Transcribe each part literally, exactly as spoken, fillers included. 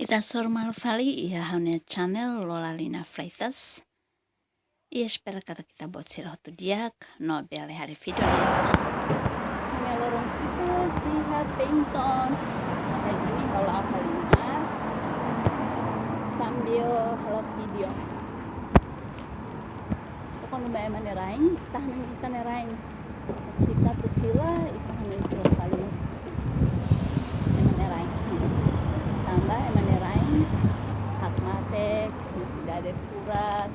Ita hasoru malu fali iha ha'u-nia channel Lola Lina Freitas. I espera katak ita-boot sira hotu di'ak, no bele haree vídeo ne'e. Ha'u-nia loron hitu iha Pennington. Hari ini ha'u la'o halimar sambil halo vídeo. Kuandu ba ema nia rain, ita hanoin ita nia rain. Ita tu fila, ita hanoin fila fali mós ema nia rain. Tanba ema nia rain hakmatek, nesesidade furak.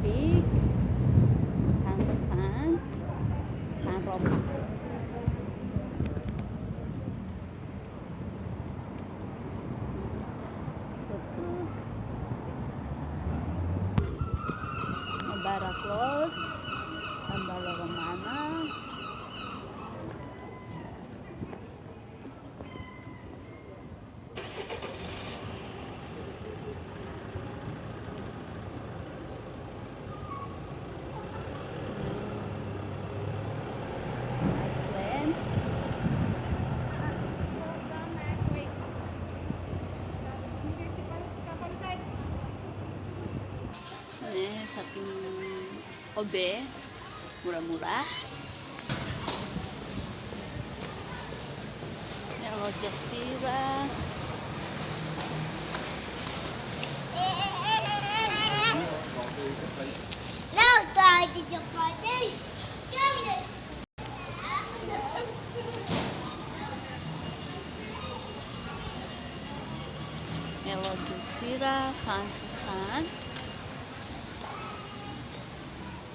Di kantor saan, saan ropa. Barak loos, tanba loron manas. Ne'e sapin obe murah-murah. Ne'e loja sira. Ne'e loja sira, fansi saan.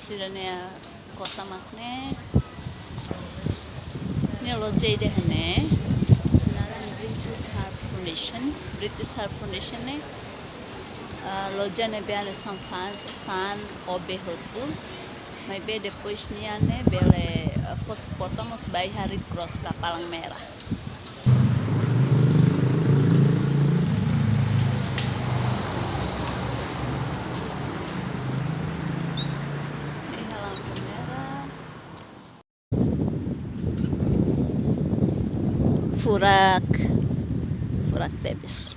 Sira-nia kota mak ne'e. Ne'e loja ida ne'e. Naran British Heart Foundation. British Heart Foundation ne'e, ah, loja ne'ebé hanesan fansi saan obe hotu. Maibé depois nian ne'e bele, ah, fó suporta mós ba iha Red Cross Kapalang Merah. Iha lampu merah. Furak, furak tebes.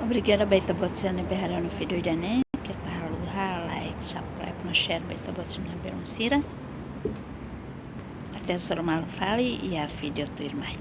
Obrigada ba ita-boot sira ne'ebé haree ha'u-nia vídeo ida-ne'e. Keta haluha like, subscribe no share ba ita-boot sira-nia belun sira. Até hasoru malu fali iha vídeo tuirmai.